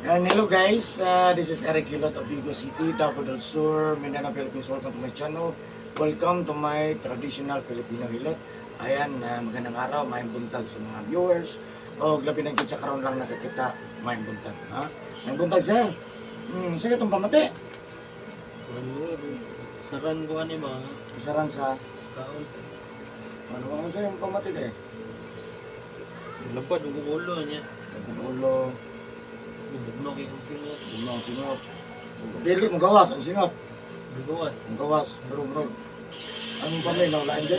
And hello guys, this is Eric Hilot of Vigo City, Davao del Sur, Mindanao, Philippines. Welcome to my channel. Welcome to my traditional Filipino hilot. Ayan, magandang araw, maayong buntag sa mga viewers. O labi na gyud sa karon lang nakakita, maayong buntag. Ha? Maayong buntag, sir. Sige itong pamati. Ano, saran ko ani ba Isaran sa, kaon. Ano ba sa yung pamati eh? Lapad ug ulo niya. Ang ulo, Bugno kay kong singot. bugnaw ang singot. Dili mo gawas ang singot. Bigawas. Ang gawas, pero bro. Anong pamay na wala dyan?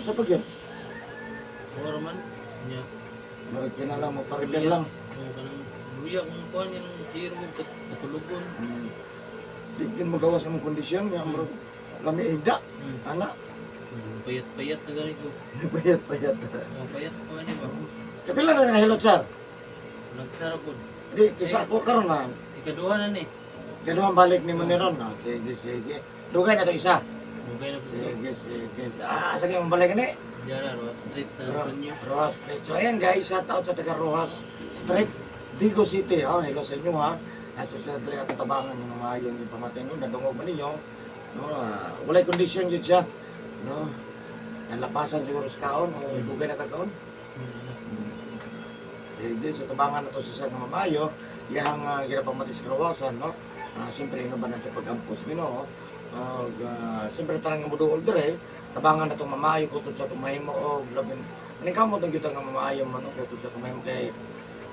Sa pag yun? Ora man niya. Marag ka na lang, maparibel lang. O kanang luya kung kuan yung siro mo katulugon. Di din magawas ang kondisyon, nga murag lami higda, ana, Payat-payat na gani ko. payat-payat. O payat ko ani ba. Kapila na nahilot, sir? Nagsara po. Di, kisa ako karon na, Ikaduha na ni. ganuhan balik ni mo ni Ron. No? Sige, sige. Dugay na to isa. Mugay na po. Sige, sige. Ah, sige, mabalik ni. Diara ro street sa Antonio. Rojas Street. So ayan guys, shout out sa taga Rojas Street, Digo City. Oh, hello sa inyo ha. Nasa sa Dre at tabangan yung mga yung pamatay no, nadungog ba ninyo? No, walay condition jud siya. No. Nalapasan siguro sa kaon o dugay na kakaon. Sige, so tabangan na to sa nga mamayo, iyang ginapamati sa karawasan, no? Siyempre, inubanan sa pag-ampos Ginoo. Siyempre, tarang nga muduol dire, tabangan na itong mamayo, kutob sa itong mahimo, o labin. Aning kamo itong gyud nga mamayo man, no? Kutob sa itong mahimo kay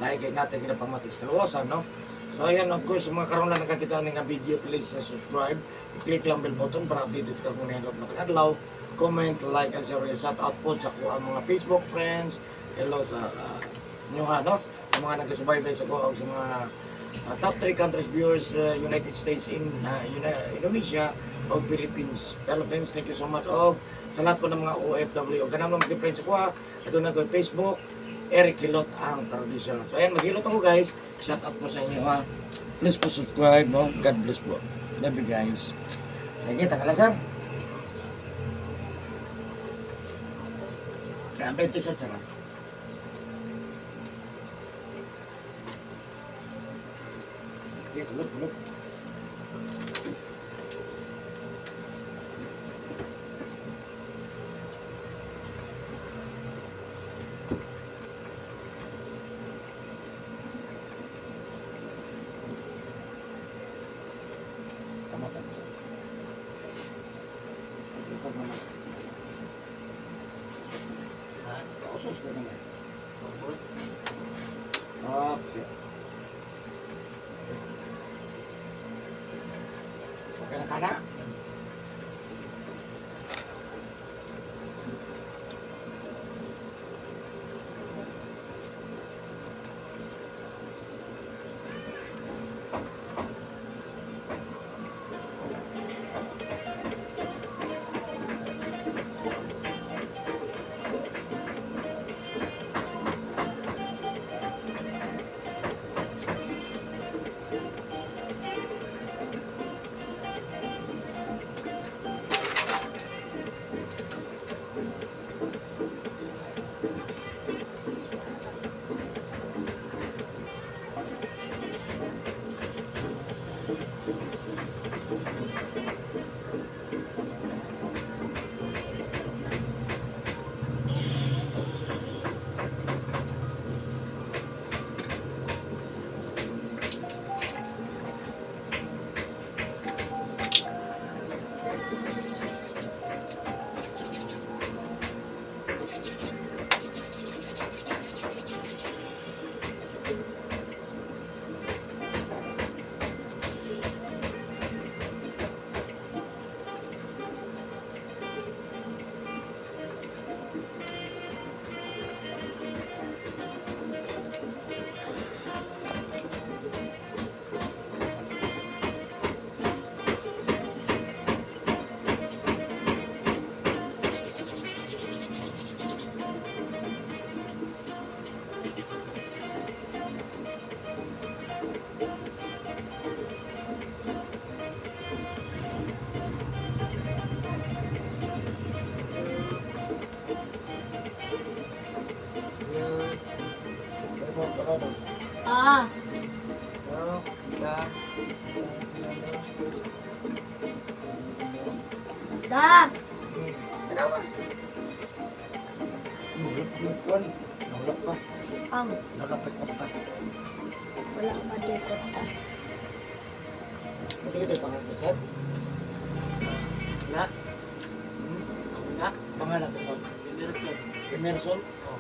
lahi kay natin ginapamati sa karawasan, no? So ayan, of course, sa mga karon lang nakakita ni nga video, please subscribe. I-click lang bell button para updated ka kung nahilot matag adlaw. Comment, like, and share. Shout out po sa ko ang mga Facebook friends. Hello sa inyo ha, no? Sa mga nagsubaybay sa ko, sa mga top 3 countries viewers, United States, in Indonesia, o Philippines. Philippines, thank you so much. O sa lahat po ng mga OFW. Ganun mo mag-friends sa ko ha. Doon na ko Facebook, Eric Hilot ang traditional. So ayan, maghilot ako guys. Shout out po sa inyo ha. Please po subscribe, no? God bless po. Love you guys. Sige, tanggal sir. Grabe ito sa tsara. Sige, tulog, tulog. Tama, tama, sir. Usos ka naman. Ha? Usos ka naman. Pabot. Okay. Okay na ka na? Ah, Da! Tanawa. Nahulap ko kuan. Nahulap pa. Ang Nakapit pa. wala pa di kwarta. Sige tayo pangalan ko, sir. Na? Hmm? Ako na? Pangalan ko. Emerson. Emerson. Oh.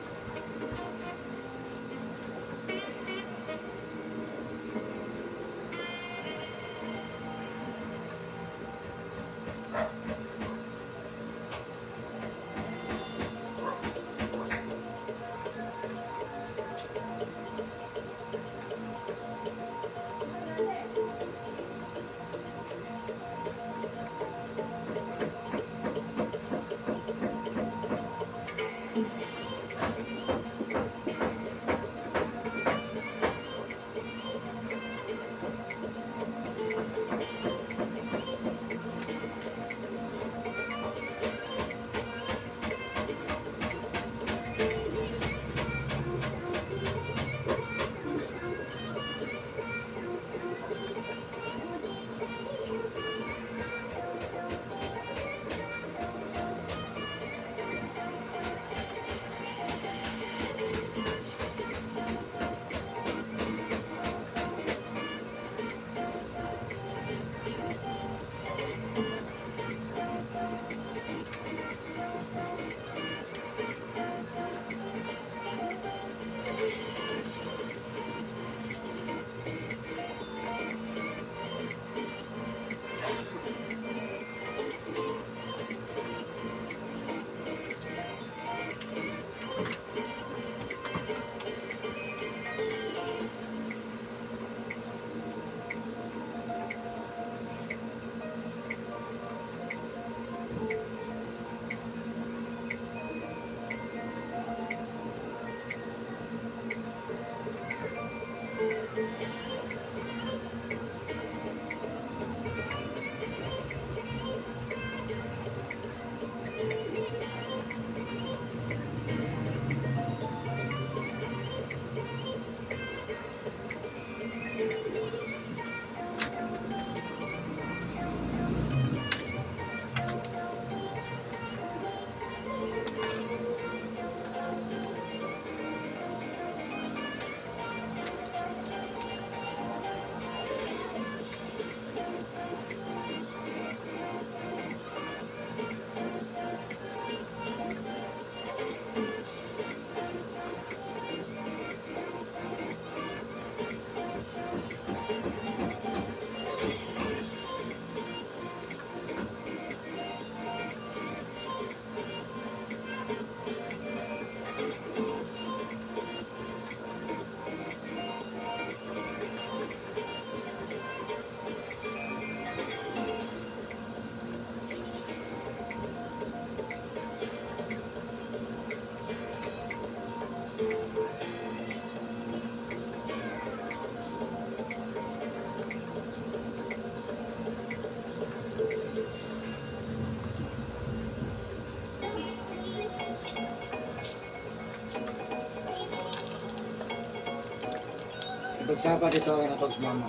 Ipagsapa dito ang natog sa mama.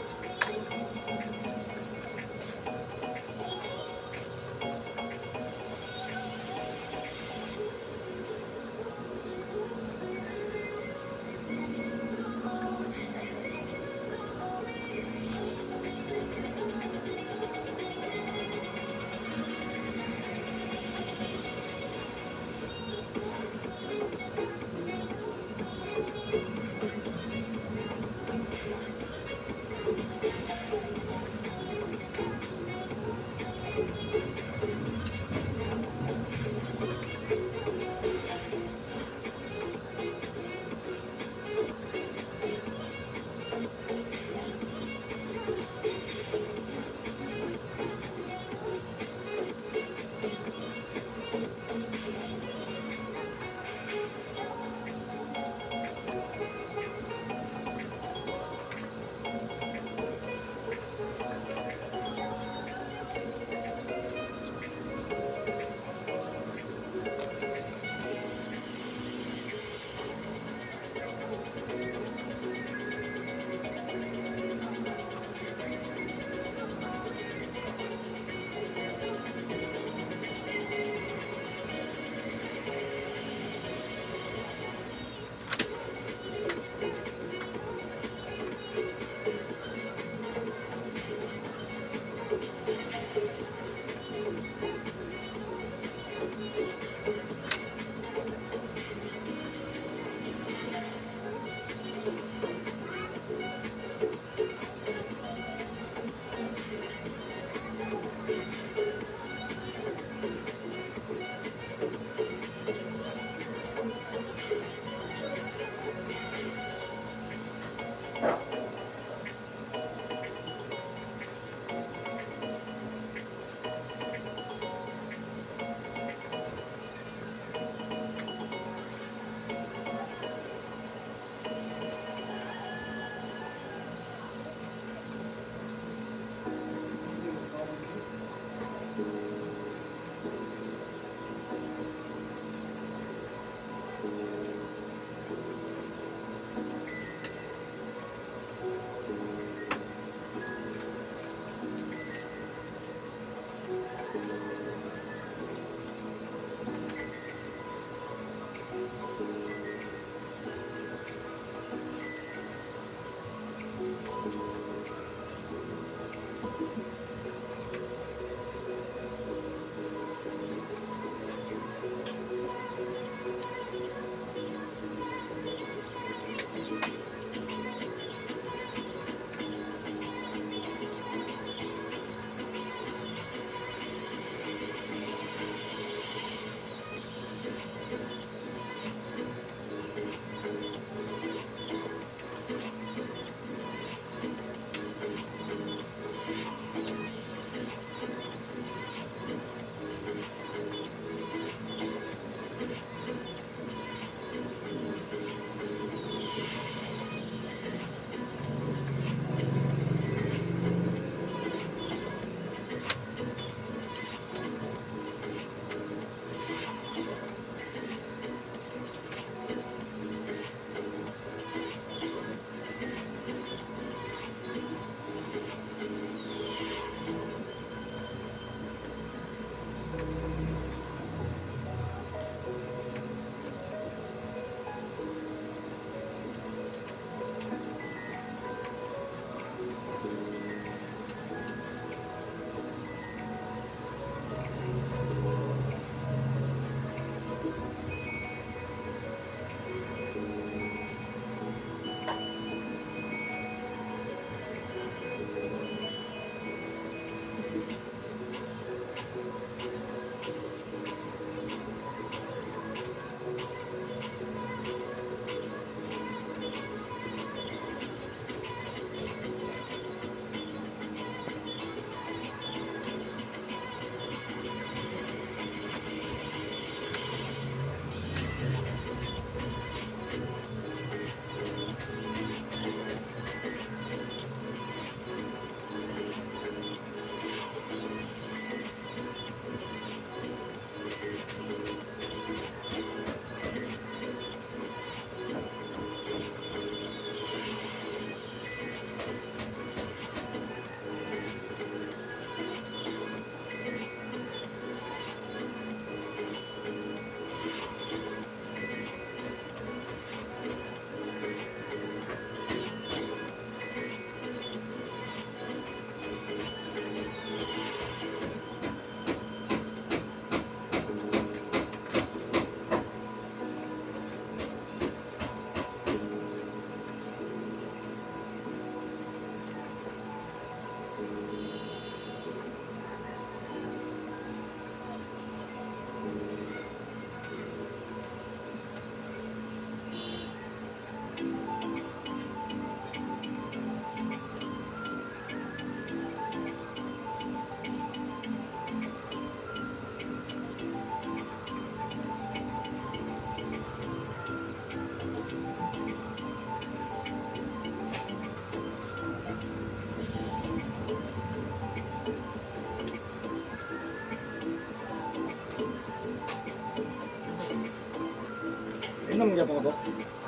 Inom ka pa ba?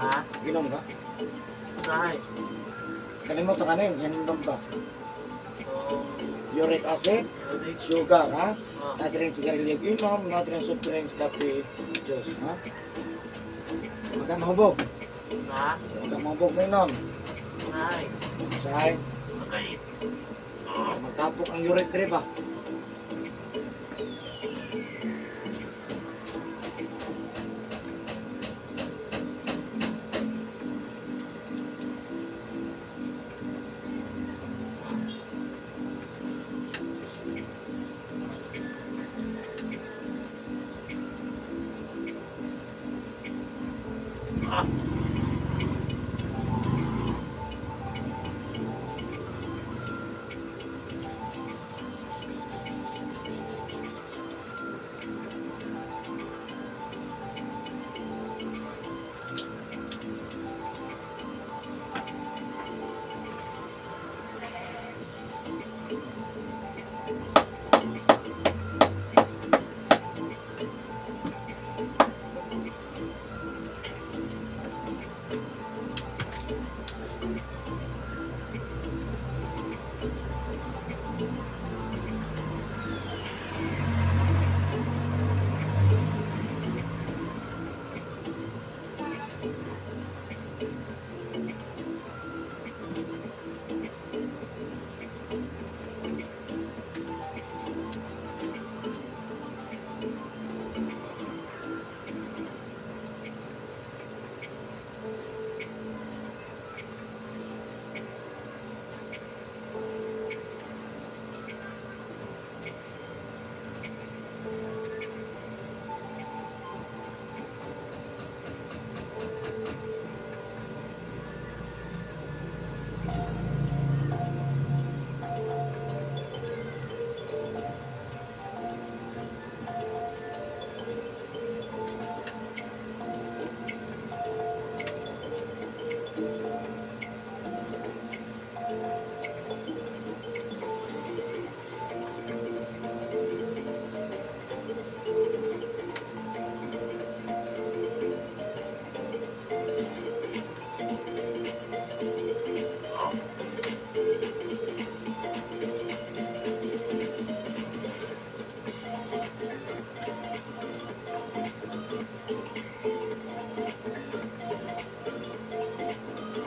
Ha? Inom ka? Usahay. Kalimot ka na yun, hindom ba? So, Uric acid, uric. Sugar, ha? Oh. Natin sigarilyo inom, natin soft drinks, kape, juice, ha? Huwag kang mahubog. Ha? Huwag kang mahubog mo inom. Usahay. Usahay, Okay. magtapok ang uric trip, ha? Ah.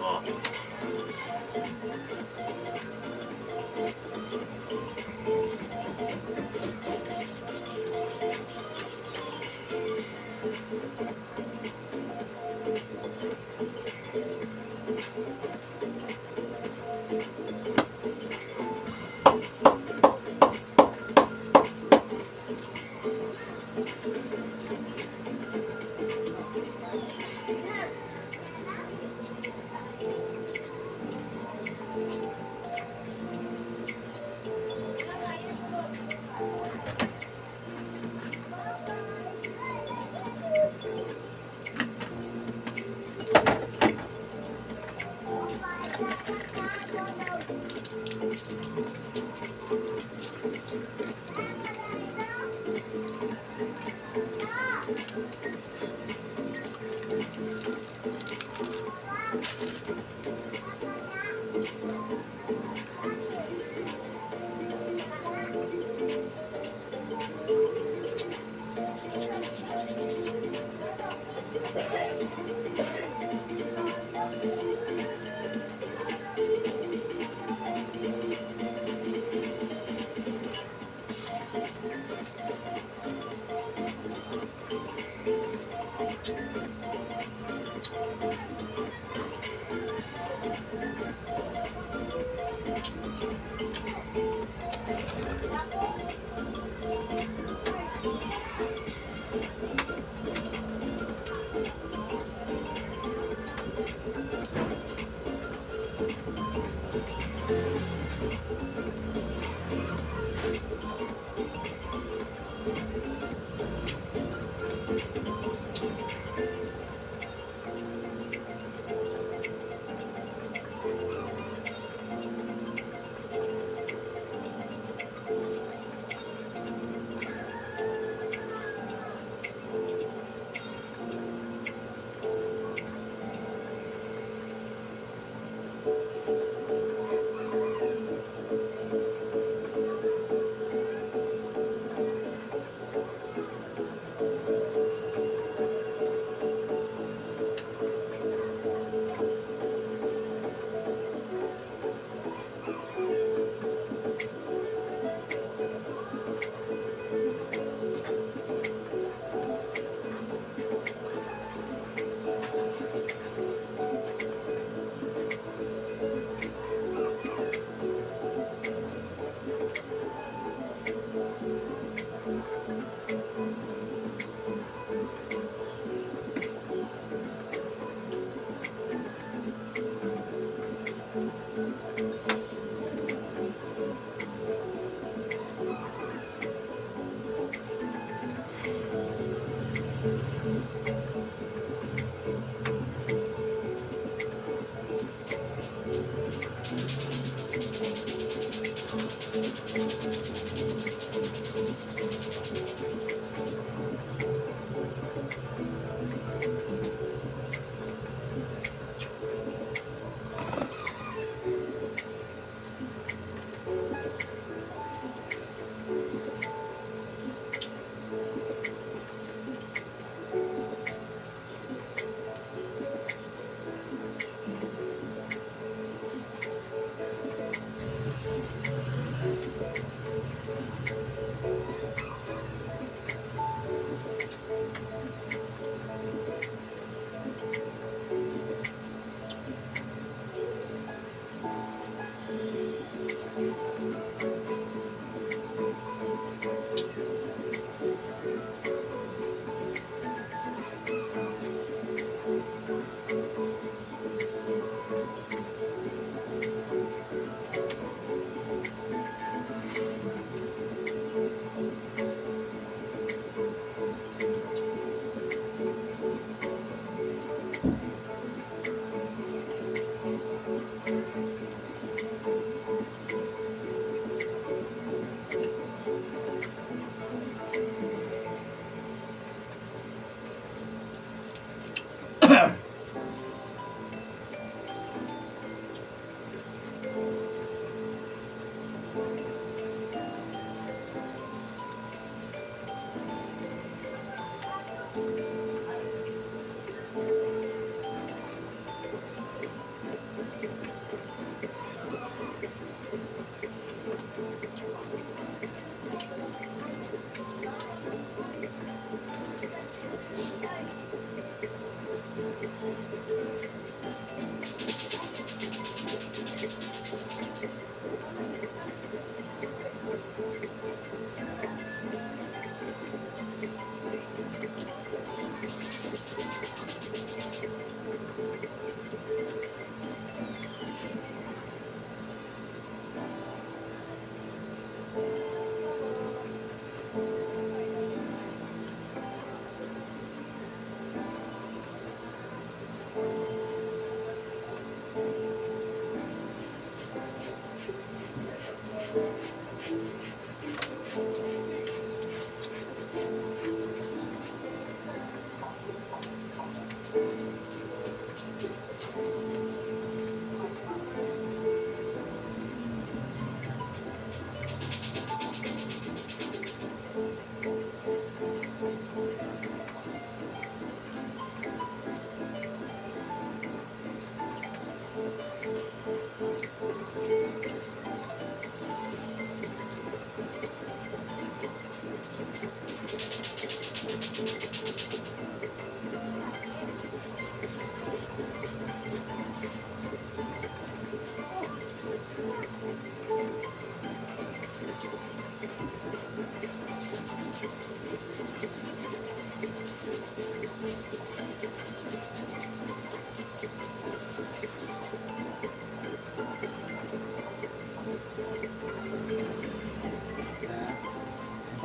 Oh.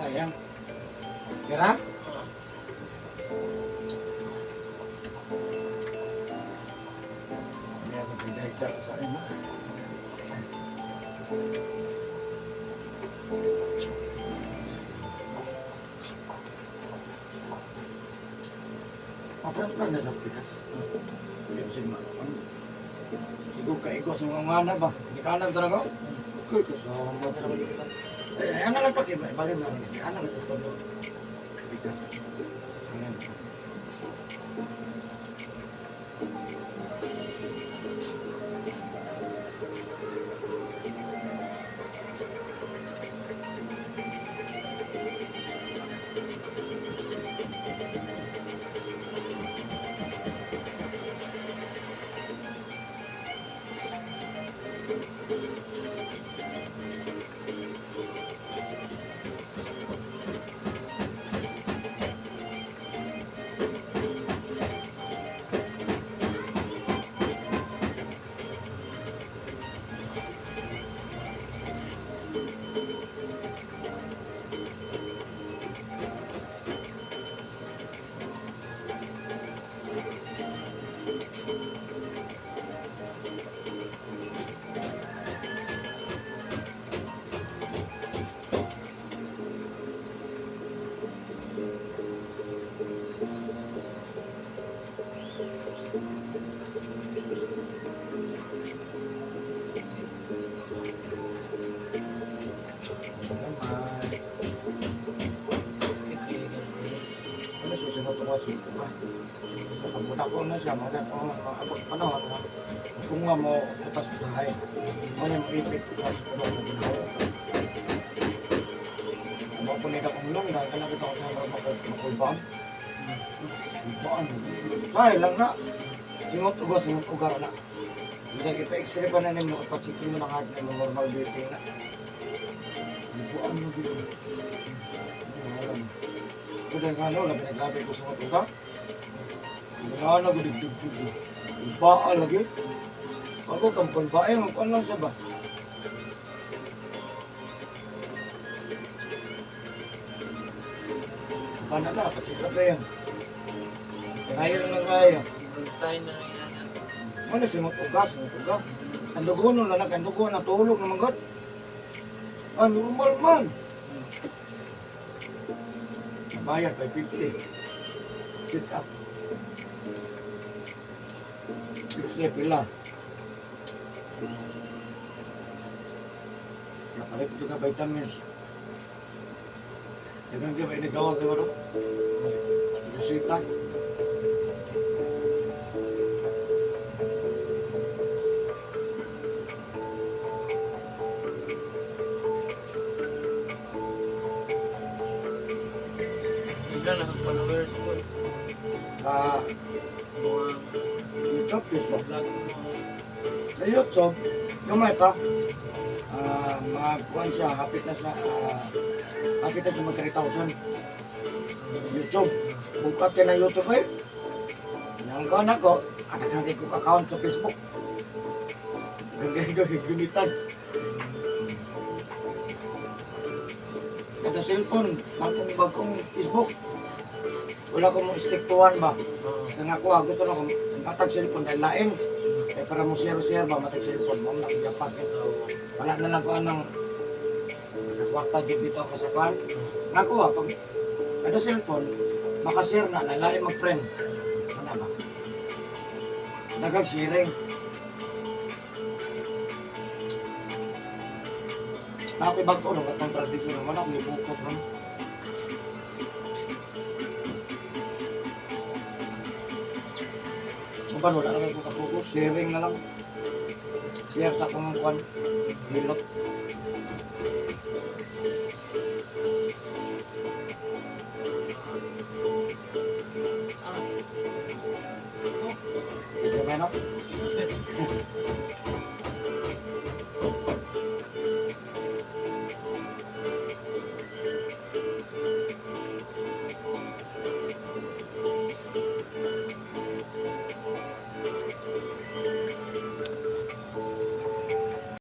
Ayan. Kira? Ayan, nagpindahigda ka sa akin, ha? Pa-transfer na sa Pikas. Hindi ko sigma. Siguro kaigo sa mga ngana ba? Hindi ka alam talaga? Okay, kasi mga talaga. Eh, ano lang sa akin, balin na lang. Ano lang sa studio. Pikas. Ayan. Suga. Pagbuta ko na siya, mga mga abot panahon nga kung nga mo utas usahay. Mo na mo ipit ko sa puno na ginawa. Amo po nila kong lunggan, kaya kita ko sa mga makulbaan. Kulbaan. Usahay lang na. Singot uga, singot uga na. Bisa kita x-ray pa na nimo, ipacheck mo ng heart na normal beating na. Kulbaan mo dito. Ano alam. Kuda nga no, labi na grabe ko singot uga. Wala na gudig-dig-dig. Kulbaan lagi. Ako kang kulbaan, magkuan lang siya ba? Paano na, pacheck up na yan. Ngayon lang kaya. Sign na yan. Ano si matuga, si matuga. Ang dugo nun, lanak, ang dugo, natulog naman god. Ah, normal man. Bayad, 550. Check up. X-ray pila. Napalit ito ka vitamins. Dagang ka ba inagawa sa mga? Resita. Bigla na followers ko. Sa Mga YouTube, Facebook. vlog mo. Sa YouTube, gamay pa. Ah, mga kuan siya, hapit na sa hapit na sa mag 3,000. YouTube. Bukat ka ng YouTube eh. Yang kuan ako, anak kay ko account sa Facebook. Gagawin ko gunitan. Kada cellphone, bagong bagong Facebook. Wala ko mo stick to one ba? Oo. Kaya ako, ah, gusto na ko matag cellphone dahil lain. Eh para mo share-share ba matag cellphone mo na japas kay. Oo. Wala na lang ko anang nakakwarta jud dito ako sa kwan. Nako ah, pag kada cellphone makashare na na lain mag-friend. Ano ba? Daghang sharing. Na ako'y bago nung atong tradisyon naman ako i-focus ron. Kung paano, wala naman ko ka-focus, sharing na lang. Share sa akong kwan, hilot. Ah. Medyo may no?